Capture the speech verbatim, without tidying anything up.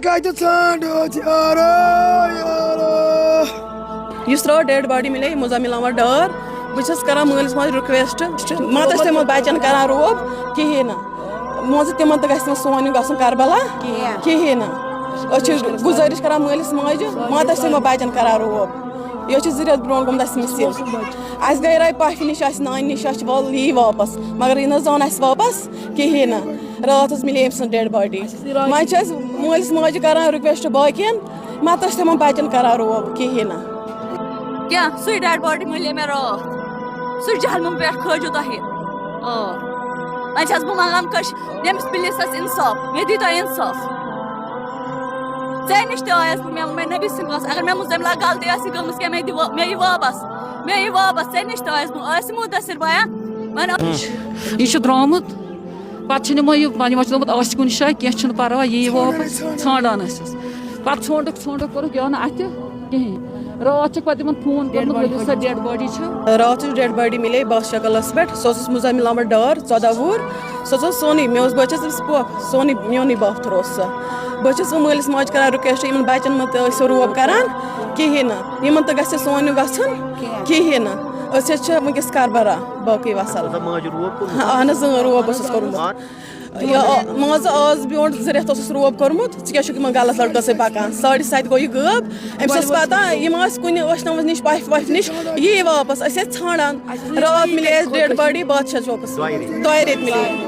کتہِ ژھانڈو یارو، یارو؟ یُس راتھ ڈیڈ باڈی مِلے مُزمِل احمد ڈار، بہٕ چھَس کران مٲلِس ماجہِ رِکویسٹ، مہ تہِ ٲسۍ تِمن بچن کران روب کِہیٖنۍ نہٕ۔ مان ژٕ، تِمن تہِ گژھِ نہٕ سون یہِ گژھُن کربلا کِہیٖنۍ نہٕ۔ أسۍ چھِ گُزٲرِش کران مٲلِس ماجہِ، مہ تہِ ٲسۍ تِمن بچن کران روب۔ یہِ چھِ زٕ رٮ۪تھ برونٛٹھ گوٚمُت اَسہِ مِسِنٛگ۔ اَسہِ گٔے راے پۄپھِ نِش، اَسہِ نانہِ نِش، اَسہِ چھِ وَلہٕ یی واپس، مگر یہِ نہ زٲن اَسہِ واپس کِہیٖنۍ نہٕ۔ راتھ حظ مِلے أمۍ سٕنٛز ڈیڈ باڈی۔ وۄنۍ چھِ اَسہِ مٲلِس ماجہِ کران رِکویسٹ باقین، مہ تہِ ٲسۍ تِمن بچن کران روب کِہیٖنۍ نہٕ۔ کیٛاہ؟ سُے ڈیڈ باڈی مِلے مےٚ راتھ۔ سُہ جہلمہٕ پٮ۪ٹھ کھٲجِو تۄہہِ۔ آ۔ وۄنۍ چھَس بہٕ منٛگان کٲش-، ییٚمِس پُلیٖسَس اِنصاف، مےٚ دیٖتو اِنصاف۔ ژےٚ نِش تہِ آیَس بہٕ، مےٚ ووٚن، مےٚ نبی سٕنٛدِ واسطہٕ، اگر مےٚ مُزمِلہ غلطی آسہِ گٔمٕژ کینٛہہ، مےٚ دِ وا-، مےٚ یہِ واپَس، مےٚ یہِ واپَس، ژےٚ نِش تہِ آیَس بہٕ، آسہِ مُدثر بیا، وۄنۍ یہِ چھُ درٛامُت، پَتہٕ چھُنہٕ یِمو یہِ، یِمو چھُ دوٚپمُت، "آز چھُ کُنہِ جایہِ، کینٛہہ چھُنہٕ پَرواے، یہِ یی واپَس، ژھانٛڈان ٲسِس۔" پَتہٕ ژھونٛڈُکھ، ژھونٛڈُکھ کوٚرُکھ، یہِ آو نہٕ اَتھِ کِہیٖنۍ۔ راتھ چھِکھ پَتہٕ یِمَن فون کوٚرمُت، ؤلِو سا ڈیڈ باڈی چھِ۔ راتھ یُس ڈیڈ باڈی مِلے بس شکلس پٮ۪ٹھ، سُہ اوسُس مُزمِل احمد ڈار، ژۄداہ وُہُر۔ سُہ اوس سونُے، مےٚ اوس، بہٕ چھَس أمِس پۄپھ، سونُے، میونُے بابتھٕر اوس سُہ۔ بہٕ چھَس وۄنۍ مٲلِس ماجہِ کران رِکویسٹ، یِمن بچن مہ تہِ ٲسِو روب کران کِہیٖنۍ نہٕ۔ یِمن تہِ گژھِ سون یہِ گژھُن کِہیٖنۍ نہٕ۔ أسۍ حظ چھِ وٕنکیٚس کربلا، باقٕے وسلام۔ مطلب ماجہِ روب کوٚرمُت؟ اہن حظ، اۭں، روب اوسُس کوٚرمُت۔ یہِ، آ، مان ژٕ، آز برونٛٹھ زٕ رٮ۪تھ اوسُس روب کوٚرمُت، ژٕ کیٛاہ چھُکھ یِمن غلط لڑکن سۭتۍ پکان؟ ساڑِ ستہِ گوٚو یہِ غٲب، أمِس ٲس پتہ، یِم ٲسۍ کُنہِ ٲسۍ نمبرس نِش، پۄپھِ وۄپھِ نِش، یی واپس، أسۍ ٲسۍ ژھانڈان۔ راتھ مِلے اَسہِ ڈیڈ باڈی بادشاہ چوکس، دۄیہِ ریٚتۍ مِلے۔